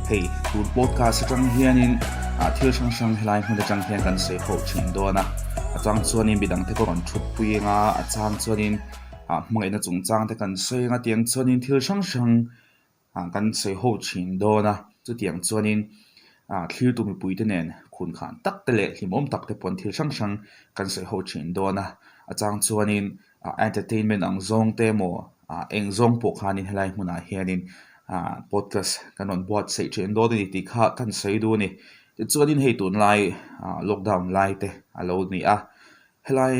Hei tun podcast atang hianin ah thil hrang hrang helai hmun atang hian kan sawi ho thin dawn a, a chang chuanin midang te pawh rawn thut pui anga a chang chuanin ah hmangaihna chungchang te kan sawi anga tiang chuanin thil hrang hrang ah kan sawi ho thin dawn a, chutiang chuanin ah thlir tu mipui te nen khun khan tak te leh hlimawm tak te pawn thil hrang hrang kan sawi ho thin dawn a, a chang chuanin ah entertainment ang zawng te emaw ah eng zawng pawh khanin helai hmunah hianin ah podcast kan rawn buatsaih thin dawn a ni tih kha kan sawi duh a ni. Tichuanin hei tunlai ah lockdown lai te a lo ni a, helai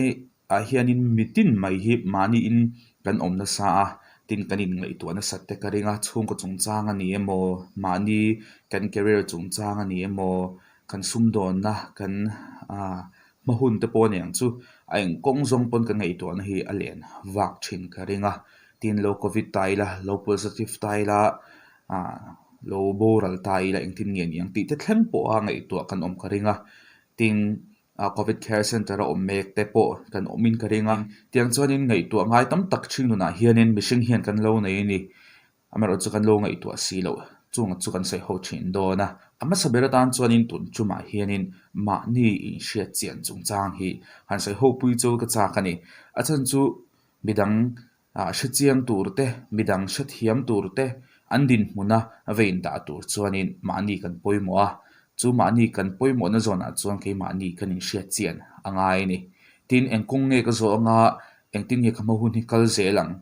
ah hianin mitin mai hi mahniin kan awm nasa a, tin kan inngaihtuah nasat te ka ring a, chhungkaw chungchang a ni emaw mahni kan career chungchang a ni emaw kan sumdawnna kan ah hma hun te pawh a niang chu a eng kawng zawng pawn kan ngaihtuahna hi a len vak thin ka ring a, tin lo covid ta ila lo positive ta ila ah lo boral ta ila engtin nge niang tih te thleng pawha ngaihtuah kan awm ka ring a, tin ah covid care center a awm mek te pawh kan awmin ka ring a, tiang chuanin ngaihtuah ngai tam tak thin nunah hianin mihring hian kan lo nei a ni. Amaherawh chu kan lo ngaihtuah si loh chung chu kan sawi ho thin dawn a. A hmasa ber atan chuanin tun tumah hianin mahni inhriat chian chungchang hi han sawi ho pui chu ka chak a ni. A chhan chu midang ah hrechiang tur te, midang hrethiam tur te an dinhmuna vein dah tur chuanin mahni kan pawimawh a. Chu mahni kan pawimawhna zawnah chuan keimahni kan inhriat chian a ngai a ni. Tin, eng kawng nge ka zawh anga engtin nge ka hma hun hi kal zel ang?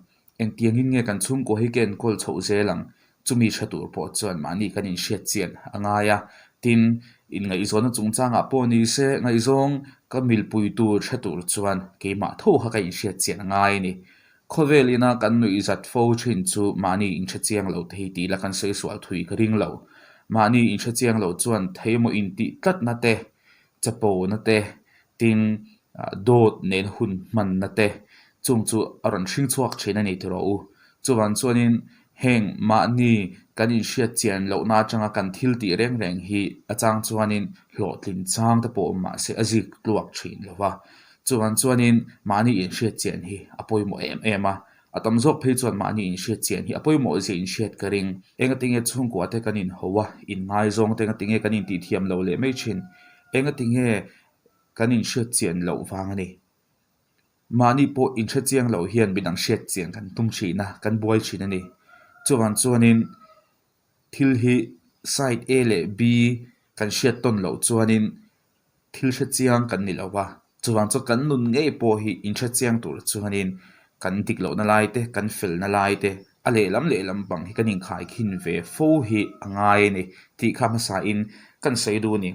Engtiangin nge kan chhungkaw hi ka enkawl chhoh zel ang? Chumi hre tur pawh chuan mahni kan inhriat chian a ngai a. Tin, inngaihzawnna chungchangah pawh ni se, ngaihzawng ka milpui tur hre tur chuan keimah tho kha ka inhriat chian a ngai a ni. Khawvel ina kan nuihzat fo thin chu mahni inhre chiang lo thei tih la kan sawi sual thui ka ring lo. Mahni inhre chiang lo chuan theimaw intih tlatna te, chapona te, tin dawt nen hun hmanna te chung chu a rawn hring chhuak thin a ni tih rawh u. Chuvang chuanin heng mahni kan inhriat chian lohna atanga kan thil tih reng reng hi a chang chuanin hlawhtlin chang te pawh awm mah se a zik tluak thin lo va. Chuvang chuanin mahni inhriat chian hi a pawimawh em em a, a tam zawk phei chuan mahni inhriat chian hi a pawimawh zia inhriat ka ring. Engatinge chhungkua te kan inho a, inngaizawng te engatinge kan intihthiam lo leh mai thin? Engatinge kan inhriat chian loh vang a ni. Mahni pawh inhre chiang loh hian midang hriat chian kan tum thin a, kan buai thin a ni. Chuvang chuanin thil hi side A leh B kan hriat tawn loh chuanin thil hre chiang kan ni lo va, chuvang chu kan nun ngei pawh hi inhre chiang tur chuanin kan dik lohna lai te, kan felna lai te, a lehlam lehlam bang hi kan inkhaikhin ve fo hi a ngai a ni tih kha hmasain kan sawi duh a ni.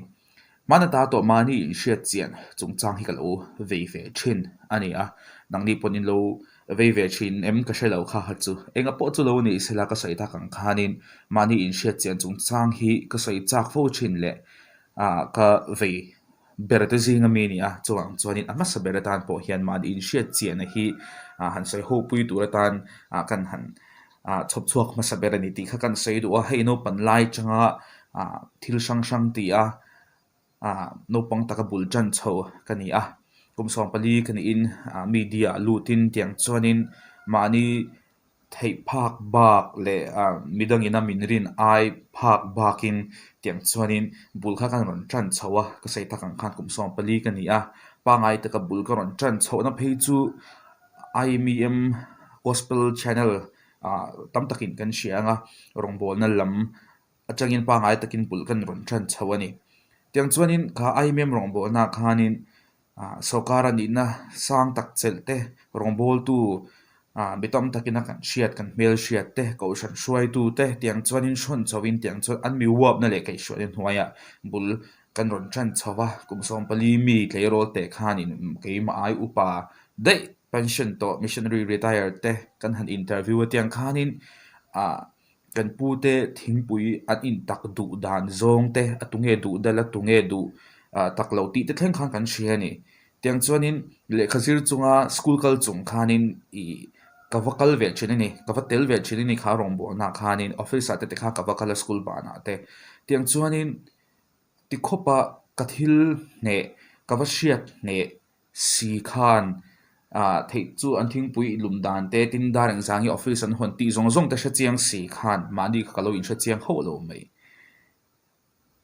Hmana ta tawh mahni inhriat chian chungchang hi ka lo vei ve thin a ni a, nangni pawhin lo vei ve thin em ka hre lo kha kha chu enga pawh chu lo ni sela ka sawi tak ang khanin mahni inhriat chian chungchang hi ka sawi chak fo thin leh ah ka vei ber te zing ami a ni a, chuvang chuanin a hmasa ber atan pawh hian mahni inhriat chiahna hi ah han sawi ho pui tur atan ah kan han ah chhawp chhuak hmasa ber a ni tih kha kan sawi duh a, hei naupang lai atanga ah thil hrang hrang tih a ah naupang taka bul tan chho ka ni a, kum 14 ka niin ah media ah lutin tiang chuanin mahni theih phak bak leh ah midangin a min rin ai phak bakin tiang chuanin bul kha ka rawn tan chho a, ka sawi tak ang khan kum 14 ka ni a, pangngai taka bul ka rawn tan chhohna phei chu IMEM Gospel Channel ah tam takin kan hria ang a, rawngbawlna lam atangin pangngai takin bul kan rawn tan chho a ni. Tiang chuanin kha IMEM rawngbawlna ah khanin ah sawrkar a nihna sang tak chelh te rawngbawltu ah mi tam takin a kan hriat kan hmel hriat te kohhran hruaitu te tiang chuanin hrawn chhoin tiang chuan an mi uapna leh kaihhruaina hnuaiah bul kan rawn tan chho va, kum 14 mi tleirawl teh khanin keimah ai upa daih pension tawh missionary retire te kan han interview a tiang khanin ah kan pu te thingpui an in tak duh dan zawng te a tunge duh dal a tunge duh ah tak lo tih te thleng khan kan hria a ni. Tiang chuanin lehkha zir chunga school kal chung khanin ih ka va kal ve thin a ni ka va tel ve thin a ni kha rawngbawlna ah khanin office ah te te kha ka va kal a school banah te tiang chuanin tikhawpa ka thil hneh ka va hriat hneh si khan ah theih chu an thingpui lum dan te tin dar engzang hi office an hawn tih zawng zawng te hre chiang si khan mahni kha ka lo inhre chiang hauh lo mai.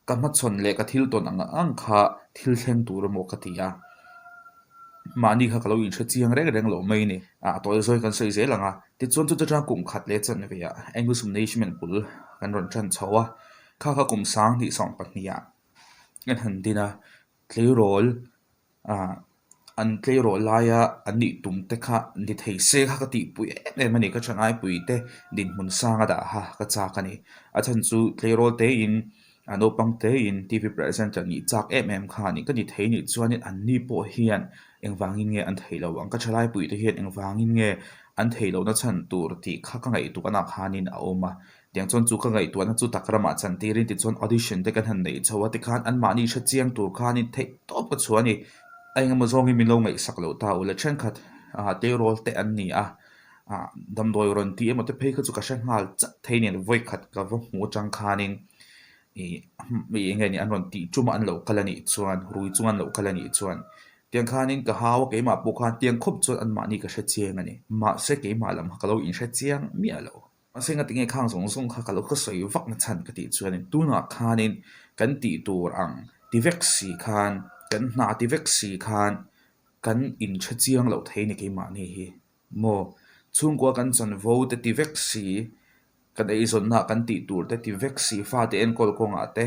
Ka hmachhawn leh ka thil tawn ang ang kha thil thleng tur emaw ka ti a, mahni kha ka lo inhre chiang reng reng lo mai a ni. A tawi zawi kan sawi zel ang a, tichuan chu chutang kum khat leh chanve ah Angus Management bul kan rawn tan chho a, kha kha kum 20 20 ah kan han din a, tleirawl ah an tleirawl laia an nih tum te kha ni thei se kha ka tihpui em em a ni ka thangaipui te dinhmun sang a dah kha ka chak a ni a chhan chu tleirawl te in a naupang te in T_V presenter nih chak em em kha a ni ka ni thei nih chuanin an ni pawh hian engvangin nge an theih loh ang ka thalaipui te hian engvangin nge an theih lohna chhan tur tih kha ka ngaihtuahna khanin a awm a. Tiang chuan chu ka ngaihtuahna chu tak ramah chantirin tichuan audition te kan han neih chho a tikhan anmahni hre chiang tur khanin theih tawp ka chhuah a ni. A engemaw zawngin min lo ngaihsak loh ta u le thenkhat ah tleirawl te an ni a, ah damdawi rawn tih emaw te phei kha chu ka hre nghal chat thei nen vawikhat ka va hmuh atang khanin ih eng nge ni an rawn tih tum a an lo kal a nih chuan rui chunga an lo kal a nih chuan tiang khanin ka hau a keimah pawh khan tiang khawp chuan anmahni ka hre chiang a ni. Mahse keimah lam kha ka lo inhre chiang miah lo. Mahse ngati nge khang zawng zawng kha ka lo ka sawi vak na chhan ka tih chuanin tunah khanin kan tih tur ang ti vek si khan kan hna ti vek si khan kan inhre chiang loh thei ni keimahni hi maw chhungkua kan chanvo te ti vek si kan eizawnna kan tih tur te ti vek si fate enkawl kawngah te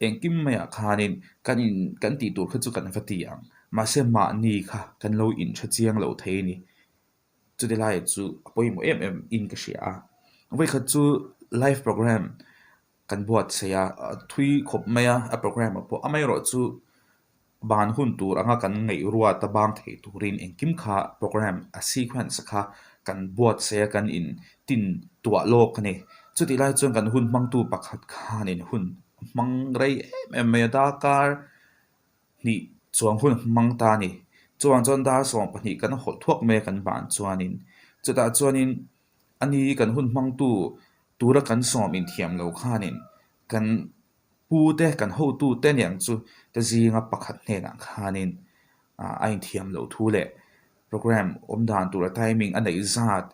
engkim maiah khanin kan in kan tih tur kha chu kan va ti ang mahse mahni kha kan lo inhre chiang loh thei ni. Chuti lai chu a pawimawh em em in ka hria a, vawikhat chu live program kan buatsaih a, thui khawp mai a, a program ah pawh amaherawh chu ban hun tur anga kan ngaih ruat a bang theih turin engkim kha program a sequence kha kan buatsaih a kan in tin tuah lawk a ni. Chutih lai chuan kan hun hmangtu pakhat khanin hun hmang rei em em mai a darkar hnih chuang hun hmang ta a ni. Chuvang chuan dar 12 kan hawlh thuak mai a kan ban chuanin chutah chuanin a ni kan hun hmangtu tura kan sawm inthiam lo khanin kan pu te kan hotu te niang chu te zinga pakhat hnenah khanin ah a inthiam loh thu leh program awm dan tura timing a neih zat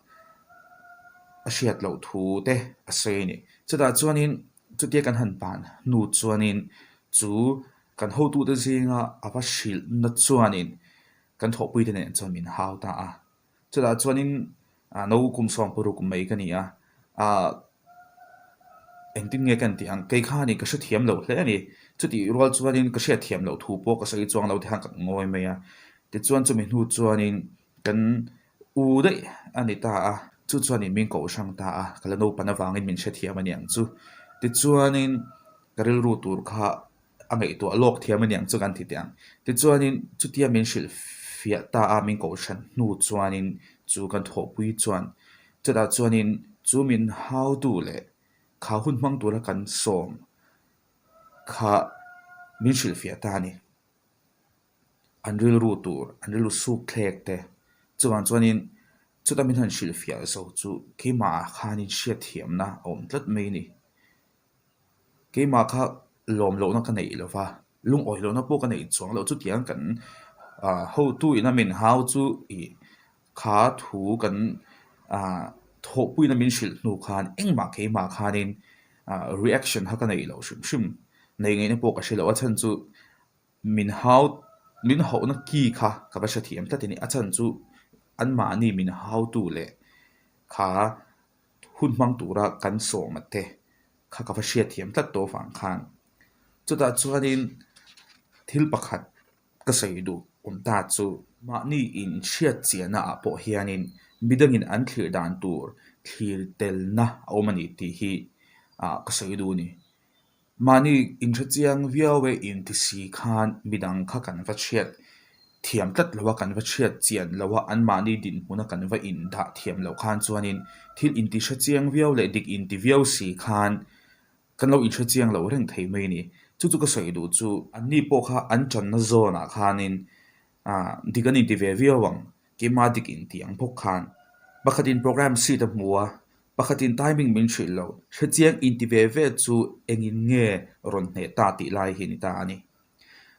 a hriat loh thu te a sawi a ni. Chutah chuanin chutia kan han ban hnu chuanin chu Kan hotute zinga a va hrilhna chuanin kan thawhpuite nen chuan min hau ta a. Chutah chuanin no kum 16 mai ka ni a, ah engtin nge kan tih ang? Kei khanin ka hrethiam lo hle a ni. Chutih rual chuanin ka hriatthiam loh thu pawh ka sawi chuang lo tikhan ka ngawi mai a. Tichuan chumi hnu chuanin kan u daih a ni ta a, chu chuanin min koh hrang ta a, ka la naupang avangin min hrethiam a ni ang chu. Tichuanin ka rilru tur kha a ngaihtuah lawk thiam a niang chu kan ti teh ang. Tichuanin chutia min hrilh fiah ta a, min kohhran hnu chuanin chu kan thawhpui chuan chutah chuanin chu min hautu leh kha hun hmang tura kan sawm kha min hrilh fiah ta a ni. An rilru tur, an rilru suk thlek te chuvang chuanin chuta min han hrilh fiah zo chu keimahah khanin hriatthiamna a awm tlat mai a ni. Keimah kha lawm lohna ka neih lova, lungawi lohna pawh ka neih chuang loh. Chutiang kan ah hotu ina min hau chu ih kha thu kan ah thawhpuina min hrilh hnu khan engmah keimah khanin ah reaction kha ka neih loh hrim hrim. Nei ngaihna pawh ka hre loh a chhan chu min hau min hauhna ki kha ka va hrethiam tlat a ni. A chhan chu anmahni min hautu leh kha hun hmang tura kan sawma te kha ka va hriatthiam tlat tawh avang khan chutah chuanin thil pakhat ka sawi duh awm ta chu mahni inhriat chiahna ah pawh hianin midangin an thlir dan tur thlir telna a awm a ni tih hi ah ka sawi duh a ni. Mahni inhre chiang viau e inti si khan midang kha kan va chhiat thiam tlat lo a, kan va chhiat chian lo a, anmahni dinhmuna kan va indah thiam loh khan chuanin thil inti hre chiang viau leh dik inti viau si khan kan lo inhre chiang lo reng thei mai a ni. Chu chu ka sawi duh chu anni pawh kha an tanna zawnah khanin ah dik an inti ve viau ang, keimah dik inti ang bawk khan pakhatin program sheet a hmu a, Pakhatin timing min hrilh lo, hrechiang inti ve ve chu engin nge rawn hneh ta tih lai hi a ni ta a ni.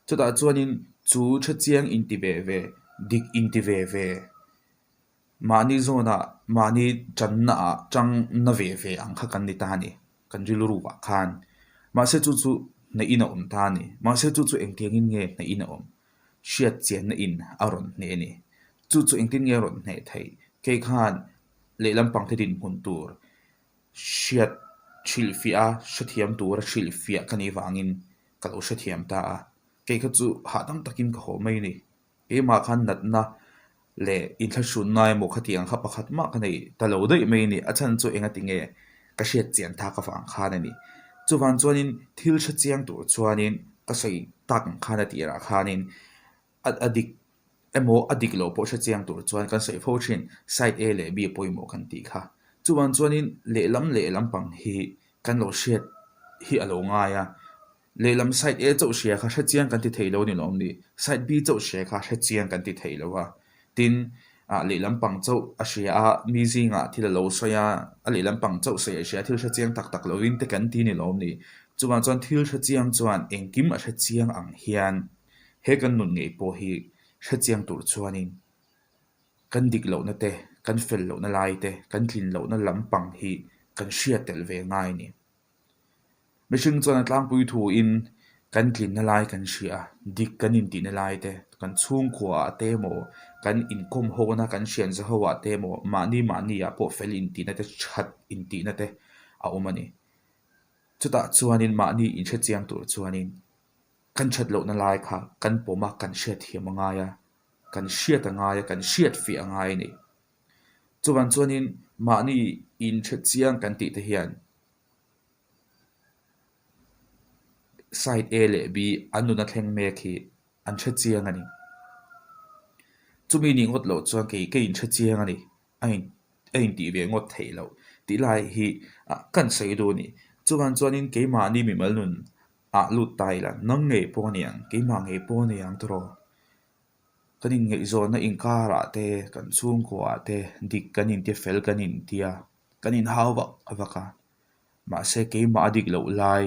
Chutah chuanin chu hrechiang inti ve ve, dik inti ve ve, mahni zawnah mahni tannaah tang na ve ve ang kha kan ni ta a ni, kan rilru ah khan. Mahse chu chu Hnehin a awm ta a ni. Mahse chu chu engtiangin nge hnehin a awm? Hriat chianna in a rawn hneh a ni. Chu chu engtin nge a rawn hneh theih? Kei khan lehlam pangte dinhmun tur hriat hrilhfiah a, hrethiam tura hrilhfiah ka nih vangin ka lo hrethiam ta a. Kei kha chu hahdam takin ka haw mai a ni. Keimah khan natna leh inthlahrunna emaw khatiang kha pakhat mah ka nei ta lo daih mai a ni. A chhan chu engati nge ka hriat chian thak avang khan a ni. Chuvang chuanin thil hre chiang tur chuanin ka sawi tak ang khan a tirah khanin a dik emaw a dik loh pawh hre chiang tur chuan kan sawi fo thin side A leh B pawimawh kan tih kha. Chuvang chuanin lehlam lehlam pang hi kan lo hriat hi a lo ngai a. Lehlam side A chauh hria kha hrechiang kan ti thei lo ni lawm ni? Side B chauh hria kha hrechiang kan ti thei lo a. Tin, ah lehlam pang chauh a hria a, mi zingah thil a lo sawi a, a lehlam pang chauh sawi a hria a, thil hrechiang tak tak lovin te kan ti ni lawm ni? Chuvang chuan thil hrechiang chuan engkim a hrechiang ang hian he kan nun ngei pawh hi hrechiang tur chuanin kan dik lohna te, kan fel lohna lai te, kan tlin lohna lampang hi kan hriat tel ve ngai a ni. Mihring chuan a tlangpui thuin kan tlinna lai kan hria a, dik kan intihna lai te, kan chhungkua ah te emaw, kan inkawm hawna kan hrianza ho ah te emaw, mahni mahni ah pawh fel intihna te, that intihna te a awm a ni. Chutah chuanin mahni inhrechiang tur chuanin kan that lohna lai kha kan pawm a, kan hriatthiam a ngai a, kan hriat a ngai a, kan hriatfiah a ngai a ni. Chuvang chuanin mahni inhrechiang kan tih te hian side A leh B an nuna thleng mek hi an hre chiang a ni. Chumi nih ngawt loh chuan kei ka inhre chiang a ni, a in a intih ve ngawt theih loh tih lai hi kan sawi duh a ni. Chuvang chuanin keimahni mimal nun ah lut ta ila nang ngei pawh a ni ang, keimah ngei pawh a ni ang tawh. Kan inngaihzawnna inkarah te, kan chhungkuaah te dik kan inti fel kan intia, kan inhau vak vak a. Mahse keimah a dik loh lai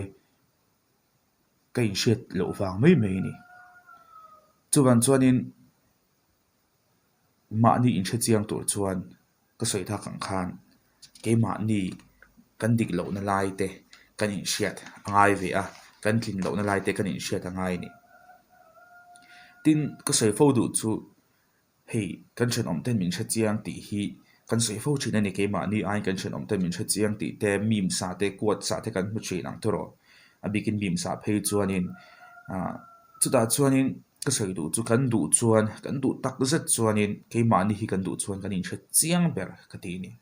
ka inhriat loh vang mai mai a ni. Chuvang chuanin mahni inhre chiang tur chuan ka sawi thak ang khan keimahni kan dik lohna lai te kan inhriat a ngai ve a, kan tlin lohna lai te kan inhriat a ngai a ni. Tin, ka sawi fo duh chu hei kan thenawm ten min hre chiang tih hi kan sawi fo thin a ni keimahni aiin kan thenawm ten min hre chiang tih te meme sa te quote sa te kan hmu thin ang tawh rawh. A bikin meme sa phei chuanin ah chutah chuanin ka sawi duh chu kan duh chuan kan duh tak zet chuanin keimahni hi kan duh chuan kan inhre chiang ber ka ti a ni.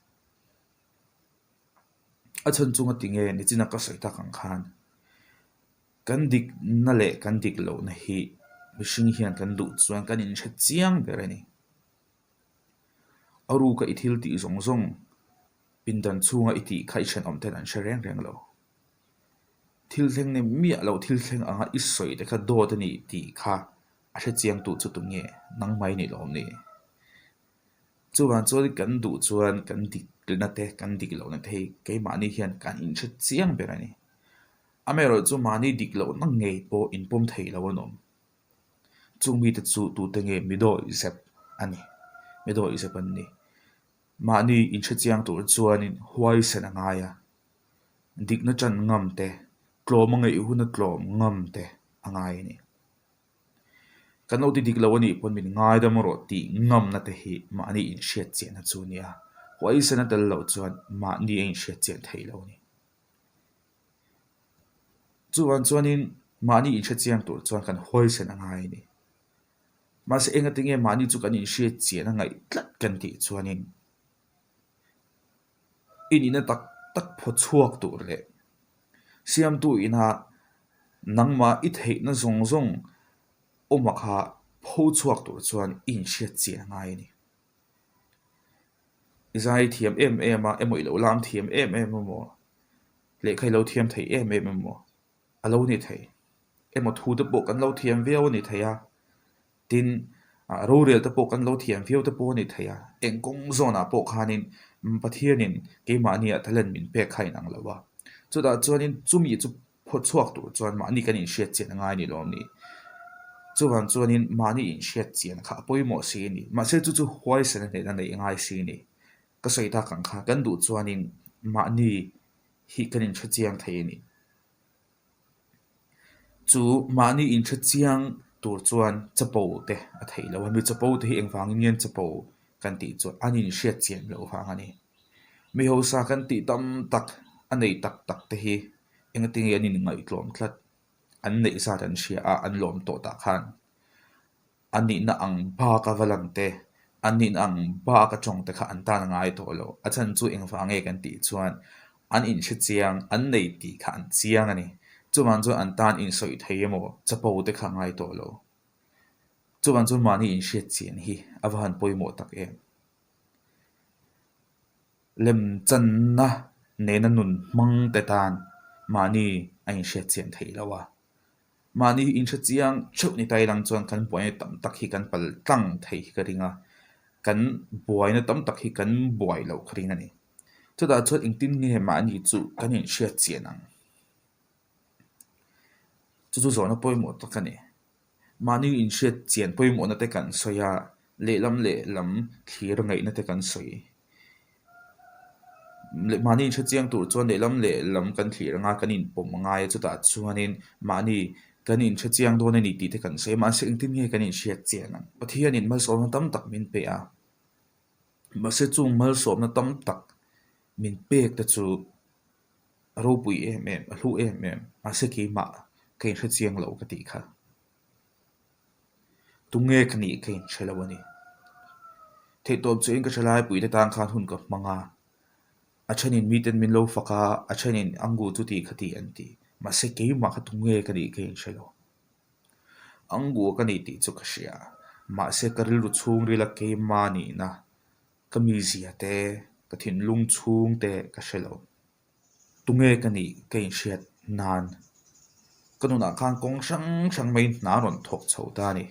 A chhan chunga tinge nichina ka sawi tak ang khan kan dikna leh kan dik lohna hi mihring hian kan duh chuan kan inhre chiang ber a ni. A ruka i thil tih zawng zawng pindan chhunga i tih kha i thenawm ten an hre reng reng lo. Thil thleng ni miah lo thil thleng anga i sawi te kha dawt a ni tih kha a hre chiang tu chu tunge nangmah i nih lawm ni. Chuvang chuan kan duh chuan kan dikna te kan dik lohna te hi keimahni hian kan inhre chiang ber a ni. Amaherawhchu mahni dik lohna ngei pawh inpawm thei lo an awm. Chung mite chu tute nge mi dawih zep a ni, mi dawih zep an ni. Mahni inhre chiang tur chuanin huaisen a ngai a, dikna ṭan ngam te, tlawm a ngaih huna tlawm ngam te a ngai a ni. Kan lo ti dik lo a nih pawn min ngaidam rawh tih ngamna te hi mahni inhriat chiahna chu a ni a, huaisen a tel loh chuan mahni a inhriat chian theih lo a ni. Chuvang chuanin mahni inhre chiang tur chuan kan huaisen a ngai a ni. Mahse engati nge mahni chu kan inhriat chian a ngaih tlat kan tih chuanin i nihna tak tak phaw chhuak tur leh siamtu ina nangmah i theihna zawng zawng awma kha pho chhuak tur chuan i inhriat chian a ngai a ni. I zai thiam em em a emaw i lo lam thiam em em emaw lehkha i lo thiam thei em em emaw a lo ni thei emaw thu te pawh kan lo thiam viau a ni thei a tin ah rorel te pawh kan lo thiam viau te pawh a ni thei a eng kawng zawnah pawh khanin Pathianin keimahnia talent min pek kha a inang lo a chutah chuanin chumi chu Phaw chhuak tur chuan mahni kan inhriat chian a ngai ni lawm ni? Chuvang chuanin mahni inhriat chian kha a pawimawh si a ni. Mahse chu chu huaisen a hnehna neih a ngai si a ni. Ka sawi tak ang kha kan duh chuanin mahni hi kan inhre chiang thei a ni. Chu mahni inhre chiang tur chuan chapo te a theih loh a, mi chapo te hi engvangin nge an chapo kan tih chuan an inhriat chian loh vang a ni. Mi hausa kan tih tam tak a nei tak tak te hi engatinge an inngaihtlawm tlat, an neih zat an hria a, an lawm tawh tah khan. A nihna ang bak a va lang te, a nihna ang bak a tawng te kha an tan a ngai tawh lo. A chhan chu engvang nge kan tih chuan an inhre chiang, an nei tih kha an chiang a ni. Chuvang chuan an tan insawi thei emaw chapo te kha a ngai tawh lo. Chuvang chuan mahni inhriat chian hi a va han pawimawh tak em. Lemchanna nena nun hmang te tan mahni a inhriat chian theih loh a. Mahni inhre chiang theuh ni ta ilang chuan kan buaina tam tak hi kan pal tlang thei hi ka ring a, kan buaina tam tak hi kan buai loh ka ring a ni. Chutah chuan engtin nge mahni chu kan inhriat chian ang? Chu chu zawhna pawimawh tak a ni. Mahni inhriat chian pawimawhna te kan sawi a, lehlam lehlam thlir ngaihna te kan sawi. Mahni inhre chiang tur chuan lehlam lehlam kan thlir anga kan inpawm angai a, chutah chuanin mahni kan inhre chiang dawn a ni tih te kan sawi a, mahse engtin nge kan inhriat chian ang? Pathianin malsawmna tam tak min pe a, mahse chung malsawmna tam tak min pek te chu a ropui em em, a hlu em em, mahse keimah ka inhre chiang lo ka tih kha. Tunge ka nih ka inhre lo a ni. Theihtawp chuahin ka thalai puite tan khan hun ka hmang a, a thenin miten min lo fak a, a thenin angu chu tih kha tih an ti. Mahse keimah kha tunge ka nih ka inhre lo. Angu ka nih tih chu ka hria, mahse ka rilru chhungrila keimah nihna, ka mizia te, ka thinlung chhung te ka hre lo. Tunge ka nih ka inhriat nan ka nunah khan kawng hrang hrang mai hna rawn thawk chho ta a ni.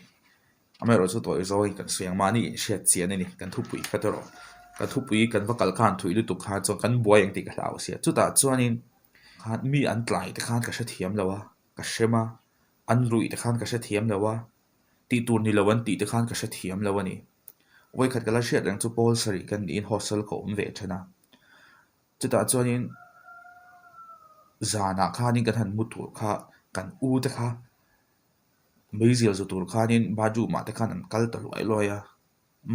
Amaherawh chu tawi zawngin kan sawi ang mahni inhriat chian a ni kan thupui kha erawh kan thupui kan va kal khan thui lutuk khan chuan kan buai ang tih ka hlau sia. Chutah chuanin khan mi an tlai te khan ka hrethiam lo a, ka hrem a, an ruih te khan ka hrethiam lo a, tih tur ni lo an tih te khan ka hrethiam lo a ni. Vawikhat ka la hriat reng chu pawl sarih ka niin hostel ka awm ve then a. Chutah chuanin zanah khanin kan han mu tur kha kan u te kha meizial zu tur khanin bathroom ah te khan an kal ta luai luai a,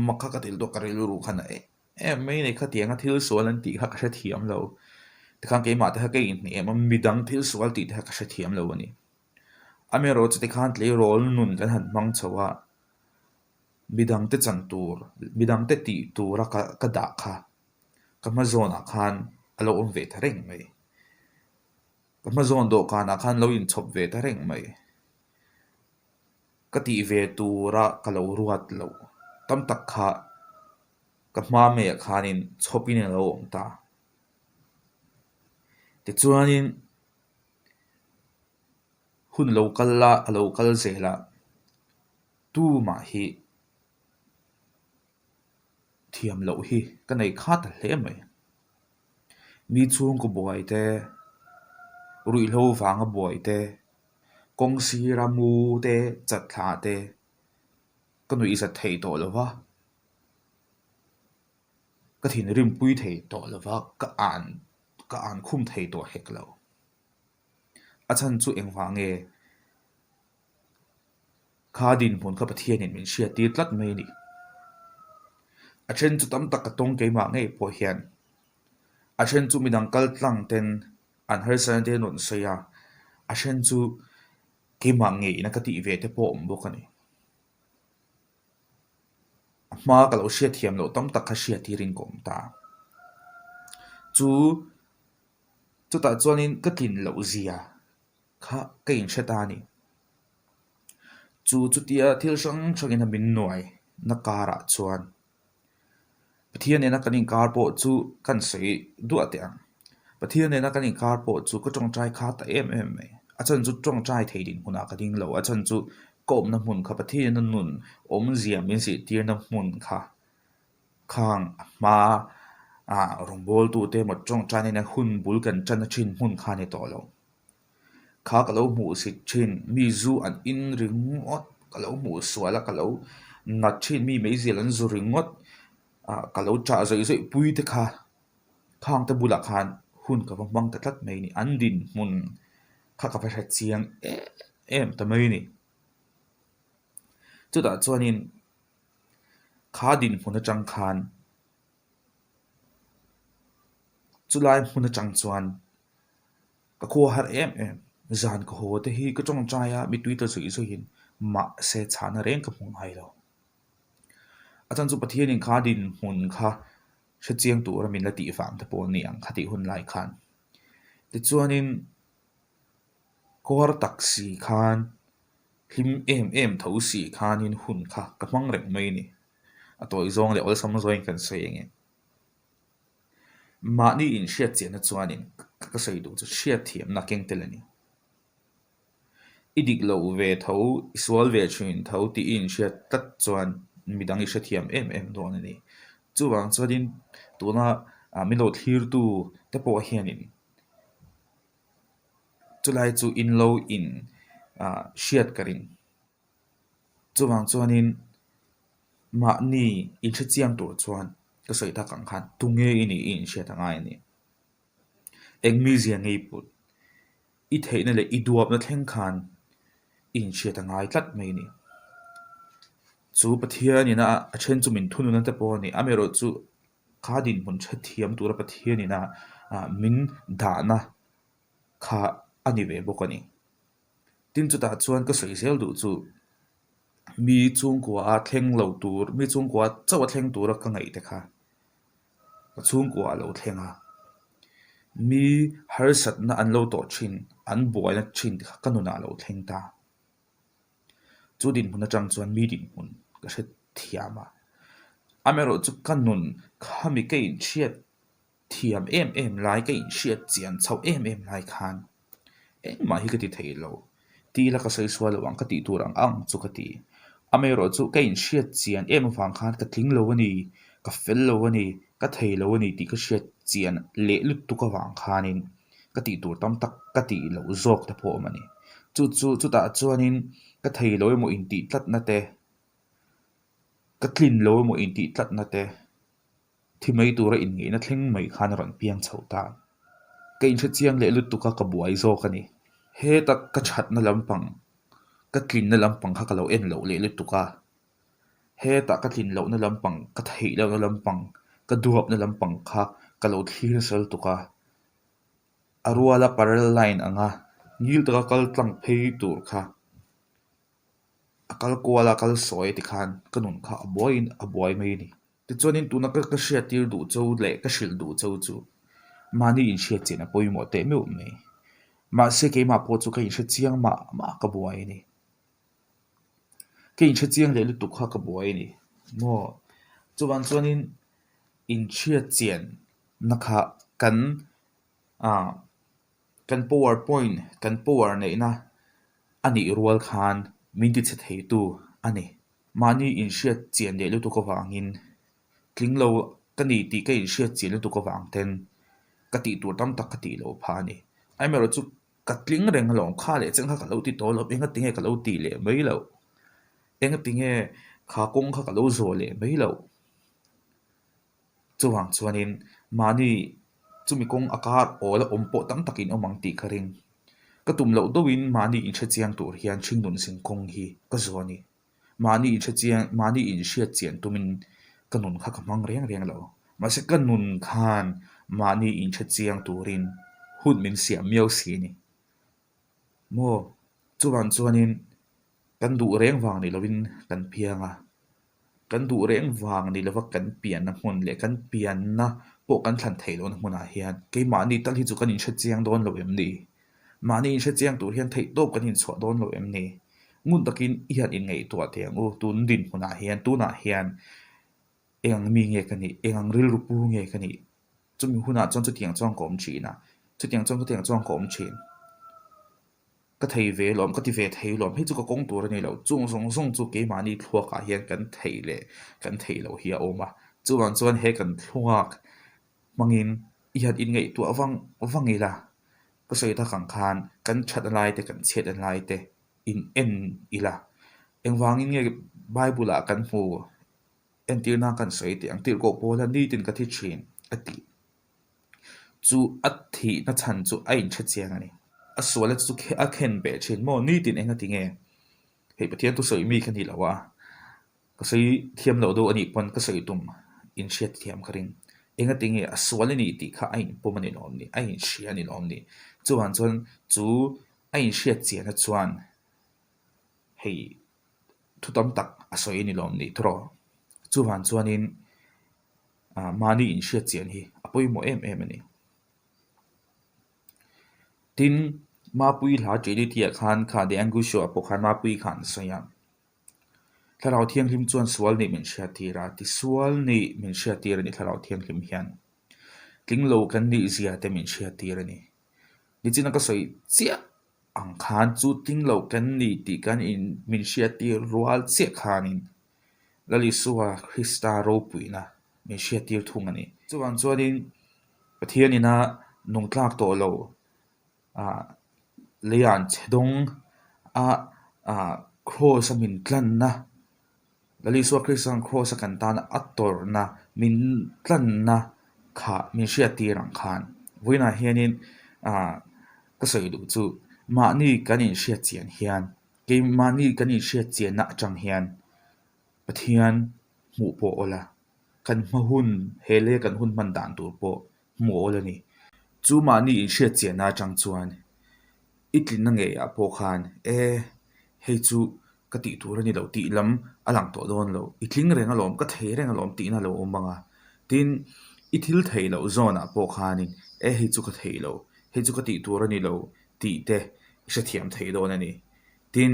mak kha ka tel tawh ka rilru khan a em em mai a ni khatianga thil sual an tih kha ka hrethiam lo tikhan keimah te kha ka inhniam a midang thil sual tih te kha ka hrethiam lo a ni. Amaherawhchu chuti khan tleirawl nun kan han hmang chho a, midangte chan tur midangte tih tura ka dah kha. Ka hma zawnah khan a lo awm ve ta reng mai. Ka hma zawn dawhkanah khan lo inchhawp ve ta reng mai. Ka tih ve tura ka lo ruat loh tam tak kha ka hma maiah khanin chhawpin a lo awm ta. Tichuanin hun lo kal la, a lo kal zel a, tumah hi. Thiam loh hi ka nei khat ta hle mai. Mi chhungkaw buai te, ruihhlo vanga buai te, kawng sira mu te, chatthla te ka nuihzat thei tawh lo va, ka thinrimpui thei tawh lo va, ka an ka an khum thei tawh hek lo. A chhan chu engvang nge? Kha dinhmun kha Pathianin min hriattir tlat mai a ni. A then chu tam tak ka tawng keimah ngei pawh hian a then chu midang kal tlang ten an harsatna te an rawn sawi a, a then chu keimah ngeina ka tih ve te pawh a awm bawk a ni. A hma ka lo hriatthiam loh tam tak kha hriattirin ka awm ta. Chu chutah chuanin ka tlin loh zia. Kha ka inhre ta a ni. Chu chutia thil hrang hrangin a min nuai na karah chuan Pathian nena kan inkar pawh chu kan sawi duah teh ang. Pathian nena kan inkar pawh chu ka tawngtai kha ta em em mai. A chhan chu tawngtai thei dinhmunah ka ding lo. A chhan chu ka awmna hmun kha Pathian nena nun awmzia min zirtirna hmun kha khang a hma ah rawngbawltute emaw tawngtai nena hun bul kan tan thin hmun kha a ni tawh lo. Kha ka lo hmuh sit thin, mi zu an in ringawt ka lo hmuh sual a, ka lo nat thin, mi meizial an zu ringawt ah ka lo chah zawih zawih pui te kha khang te bulah khan hun ka va hmang ta tlat mai a ni. An dinhmun kha ka va hre chiang em em ta mai a ni. Chutah chuanin kha dinhmun atang khan chulai hmun atang chuan ka khua har em em. Zan ka haw te hi ka tawngtai a, mitui ta zawih zawihin mahse chhahna reng ka hmu ngai lo. A chhan chu Pathianin kha dinhmun kha hrechiang tura min la tih vang te pawh a ni ang kha tih hun lai khan. Tichuanin kawr tak si khan hlim em em tho si khanin hun kha ka hmang reng mai a ni. A tawi zawng leh awlsam zawngin kan sawi eng e. Mahni inhriat chiahna chuanin ka sawi duh chu hriatthiamna keng tel a ni. I dik lo ve tho, i sual ve thin tho tih i inhriat tlat chuan midang i hrethiam em em dawn a ni. Chuvang chuanin tuna min lo thlirtu te pawh hianin chulai chu in lo in hriat ka ring. Chuvang chuanin mahni inhrechiang tur chuan ka sawi tak ang khan tunge i nih i inhriat a ngai a ni. Eng mizia ngei put i theihna leh i duapna thleng khan i inhriat a ngai tlat mai a ni. Chu Pathianin a a then chu min thununa te pawh a ni. Amaherawhchu kha dinhmun hrethiam tura Pathianin a min dahna kha a ni ve bawk a ni. Tin chutah chuan ka sawi zel duh chu mi chhungkua a thleng lo tur mi chhungkua chauh a thleng tura ka ngaih te kha Ka chhungkua a lo thleng a, mi harsatna an lo tawh thin, an buaina thin kha ka nunah a lo thleng ta. Chu dinhmun atang chuan mi dinhmun ka hre thiam a, amaherawh chu ka nun khami ka inhriat thiam em em lai, ka inhriat chian chhoh em em lai khan Engmah hi ka ti thei lo. Ti ila ka sawi sual lo ang ka tih tur ang ang chu ka ti. Amaherawh chu ka inhriat chian em avang khan ka tling lo a ni, ka fel lo a ni, ka thei lo a ni tih ka hriat chian leh lutuk avang khanin ka tih tur tam tak ka tih loh zawk te pawh a awm a ni. Chu chu chutah chuanin ka thei lo emaw intih tlatna te, ka tlin lo emaw intih tlatna te, Thi mai tura inngeihna thleng mai khan a rawn piang chho ta. Ka inhre chiang leh lutuk a, ka buai zawk a ni. Heta ka thatna lampang, ka tlinna lampang kha ka lo en loh leh lutuk a. Heta ka tlin lohna lampang, ka theih lohna lampang, ka duapna lampang kha ka lo thlir nasa lutuk a. A ruala parallel line anga ngil taka kal tlang phei tur kha a kal kual a, kal sawi tikhan ka nun kha a buaiin a buai mai a ni. Tichuanin tuna ka ka hriattir duh cho leh ka hrilh duh cho chu mahni inhriat chian a pawimawh teh meuh mai. Mahse keimah pawh chu ka inhre chiang mah mah ka buai a ni. Ka inhre chiang leh lutuk kha ka buai a ni maw? Chuvang chuanin inhriat chianna kha kan ah kan power point kan power neihna a nih rual khan min tichhe theitu a ni. Mahni inhriat chian leh lutuk avangin tling lo ka ni tih ka inhriat chian lutuk avang ten ka tih tur tam tak ka tih loh phah a ni. Amaherawh chu ka tling reng alawm kha leh cheng kha ka lo ti tawh lo, engati nge ka lo tih leh mai loh? Engati nge kha kawng kha ka lo zawh leh mai loh? Chuvang chuanin mahni chumi kawng a kar awl a awm pawh tam takin awm ang tih ka ring. Ka tum loh deuhin mahni inhre chiang tur hian hringnun zin kawng hi ka zawh a ni. Mahni inhre chiang, mahni inhriat chian tumin ka nun kha ka hmang reng reng lo. Mahse ka nun khan mahni inhre chiang turin hun min siam miau si a ni. Maw? Chuvang chuanin kan duh reng vang ni lovin kan piang a. Kan duh reng vang ni lova kan pianna hmun leh kan pianna pawh kan thlan theih lohna hmunah hian keimahni tal hi chu kan inhre chiang dawn lo em ni? Mahni inhre chiang tur hian theihtawp kan inchhuah dawn lo em ni? Ngun takin i han inngaihtuah teh ang u, tun dinhmunah hian tunah hian eng ang mi nge ka nih? Eng ang rilru pu nge ka nih? Chumi hunah chuan chutiang chuan ka awm thin a, chutiang chuan chutiang chuan ka awm thin. Ka thei ve lawm, ka ti ve thei lawm, hei chu ka kawng tur a ni lo. Chung zawng zawng chu keimahni thluakah hian kan theih leh kan theih loh hi a awm a. Chuvang chuan he kan thluak hmangin i han inngaihtuah vang vang ila, ka sawi tak ang khan kan that a lai te kan chhiat a lai te in en ila. Engvangin nge Bible ah kan hmu entirna kan sawi teh ang tirhkoh pawl a nitin ka thi thin a tih. Chu a thihna chhan chu a inhre chiang a ni. A sualna chu a khen beh thin maw? Nitin eng a ti nge? Hei Pathian thusawi mi ka ni lo a, ka sawi thiam loh deuh a nih pawn ka sawi tum inhriat thiam ka ring. Eng a ti nge a sual a nih tih kha a inpawm a ni lawm ni? A inhria a ni lawm ni? Chuvang chuan chu a inhriat chiahna chuan hei thu tam tak a sawi a ni lawm ni tawh? Chuvang chuanin mahni inhriat chian hi a pawimawh em em a ni. Tin, Mapuii hla Trinity ah khan kha The Anguish Show ah pawh khan Mapuii khan a sawi a, Thlarau Thianghlim chuan sual nih min hriattir a, tisual nih min hriattir a ni Thlarau Thianghlim hian. Tling lo kan nih zia te min hriattir a ni. Nichina ka sawi chiah ang khan chu tling lo kan ni tih kan in min hriattir rual chiah khanin Lal Isua Krista ropuina min hriattir thung a ni. Chuvang chuanin Pathian ina nung tlak tawh lo ah leian chhe dawng a ah kraws a min tlanna Lal Isua Krista'n kraws a kan tan a tawrhna min tlanna kha min hriattir ang khan vawiinah hianin ah ka sawi duh chu mahni kan inhriat chian hian keimahni kan inhriat chianna atang hian Pathian hmuh pawh awl a, kan hma hun he lei kan hun hman dan tur pawh hmuh awl a ni. Chu mahni inhriat chianna atang chuan i tlinna ngeiah pawh khan e hei chu ka tih tur a ni lo tih lam a lang tawh dawn lo, i tling reng alawm ka thei reng alawm tihna a lo awm ang a. Tin, i thil theih loh zawnah pawh khanin e hei chu ka theih lo, hei chu ka tih tur a ni lo tih te i hrethiam thei dawn a ni. Tin,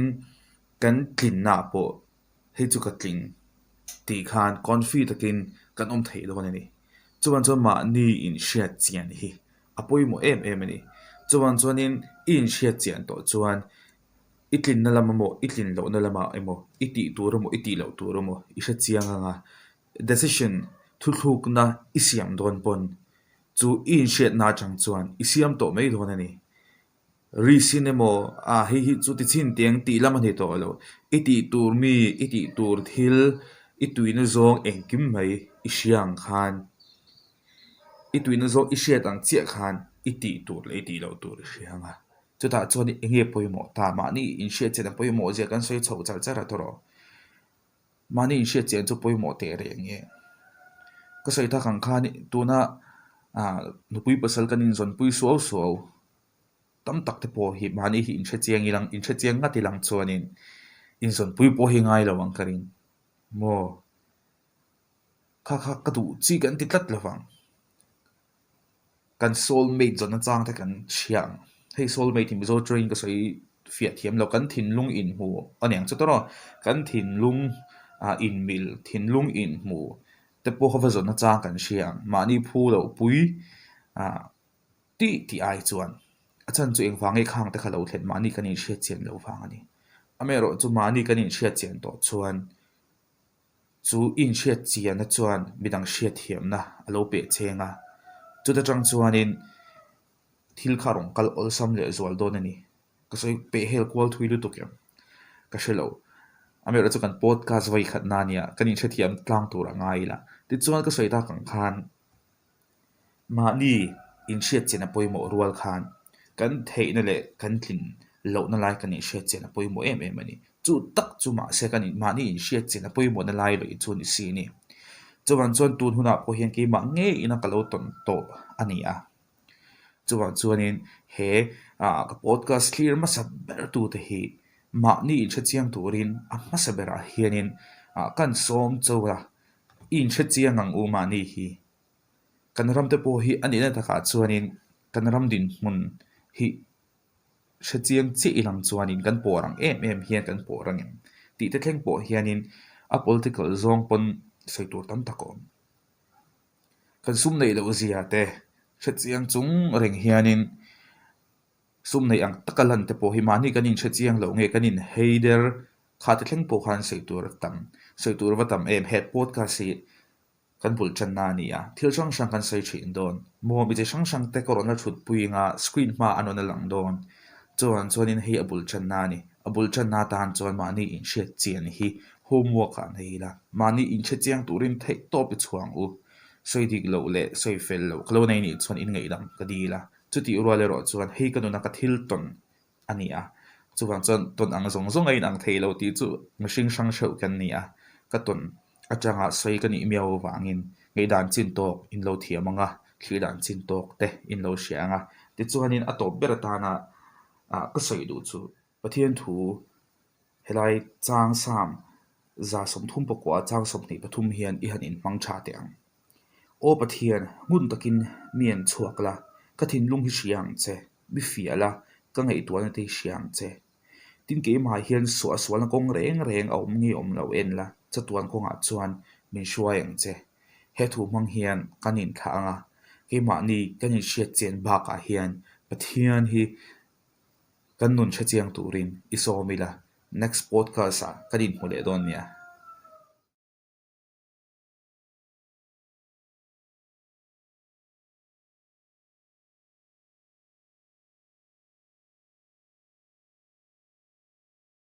kan tlinnaah pawh hei chu ka tling tih khan confi takin kan awm theih dawn a ni. Chuan chuan mahni inhriat chian hi a pawimawh em em a ni. Chuan chuanin i inhriat chian tawh chuan i tlinna lam emaw i tlin lohna lamah emaw i tih tur emaw i tih loh tur emaw i hre chiang ang a, decision thuthlukna i siam dawn pawn chu i inhriatna atang chuan i siam tawh mai dawn a ni. Risin emaw ah hei hi chu ti chhin teng tih lam a ni tawh lo. I tih tur mi, i tih tur thil, i tuina zawng engkim mai i hria ang khan, i tuina zawng i hriat ang chiah khan i tih tur leh i tih loh tur i hria ang a. Chutah chuan eng nge pawimawh ta? Mahni inhriat chian a pawimawh zia kan sawi chhoh char char a tawh rawh. Mahni inhriat chian chu pawimawh teh reng e. Ka sawi tak ang khan tuna ah nupui pasal kan inzawnpui suau suau tam tak te pawh hi mahni hi inhre chiang ilang inhre chiang ngat ilang chuanin inzawnpui pawh hi ngai lo ang ka ring maw? Kha kha ka duh chi kan ti tlat lo vang. Kan soul mate zawn nachang te kan hria ang. Hei soul mate hi Mizo tawngin ka sawi fiah thiam lo. Kan thinlung inhmu a ni ang chu tawh Kan thinlung ah inmil, thinlung inhmu te pawh kha va zawn nachang kan hria ang. Mahni phu loh pui ah tih tih ai chuan a chhan chu engvang nge khang te kha lo thlen mahni kan inhriat chian loh vang a ni. Amaherawhchu mahni kan inhriat chian tawh chuan Chu inhriat chianna chuan midang hriatthiamna a lo peh cheng a, chuta tang chuanin thil kha rawn kal awlsam leh zual dawn a ni. Ka sawi peh hel kual thui lutuk em? Ka hre lo. Amaherawhchu chu kan podcast vawi khatna a nia, kan inhrethiam tlang tur a ngai ila. Tichuan ka sawi tak ang khan Mahni inhriat chian a pawimawh rual khan kan theihna leh kan tlin lohna lai kan inhriat chian a pawimawh em em a ni. Chu tak chu mahse kan mahni inhriat chian a pawimawhna lai loh chu a ni si a ni. Chuvang chuan tun hunah pawh hian keimah ngeiin a ka lo tawn tawh a ni a. Chuvang chuanin he ah ka podcast thlir hmasa ber tute hi mahni inhrechiang turin a hmasa berah hianin ah kan sawm chauh a, i inhrechiang ang u mahni hi. Kan ram te pawh hi a nihna takah chuanin kan ram dinhmun hi hre chiang chiah ilang chuanin kan pawr ang em em hian kan pawr ang em tih te thleng pawh hianin a political zawng pawn sawi tur tam tak a awm. Kan sum neih loh zia te hre chiang chung reng hianin sum neih ang taka lan te pawh hi mahni kan inhre chiang loh nge kan inhei der kha te thleng pawh khan sawi tur a tam sawi tur va tam em he podcast hi. Kan bul tanna a ni a, thil hrang hrang kan sawi thin dawn. Maw mi chi hrang hrang te ka rawn la thut pui anga screen hma an rawn la lang dawn. Chuan chuanin hei a bul tanna a ni. A bul tanna atan chuan mahni inhriat chian hi homework ah nei ila. Mahni inhre chiang turin theih tawp i chhuang u. Sawi dik loh leh sawi fel loh ka lo nei nih chuan inngaih dang ka dil a. Chutih rual erawh chuan hei ka nuna ka thil tawn a ni a, chuvang chuan tawn ang zawng zawng a inang thei lo tih chu mihring hrang hreuh kan ni a, ka tawn atanga sawi ka nih miau avangin ngaihdan chin tawk in lo thiam ang a, thlir dan chin tawk te in lo hria ang a, tichuanin a tawp ber atana ah ka sawi duh chu Pathian thu helai chang sam 130 pakua chang 23 hian i han inhmang tha teh ang. Aw Pathian, ngun takin mi an chhuak la, ka thinlung hi hria ang che, mi fiah la, ka ngaihtuahna te hi hria ang che. Tin keimah hian suahsualna kawng reng reng a awm nge awm lo en la, chatuan kawngah chuan min hruai ang che. He thu hmang hian kan inthlah ang a, keimahni kan inhriat chian bakah hian Pathian hi kan nun hre chiang turin i sawm ila, next podcast ah kan inhmu leh dawn nia.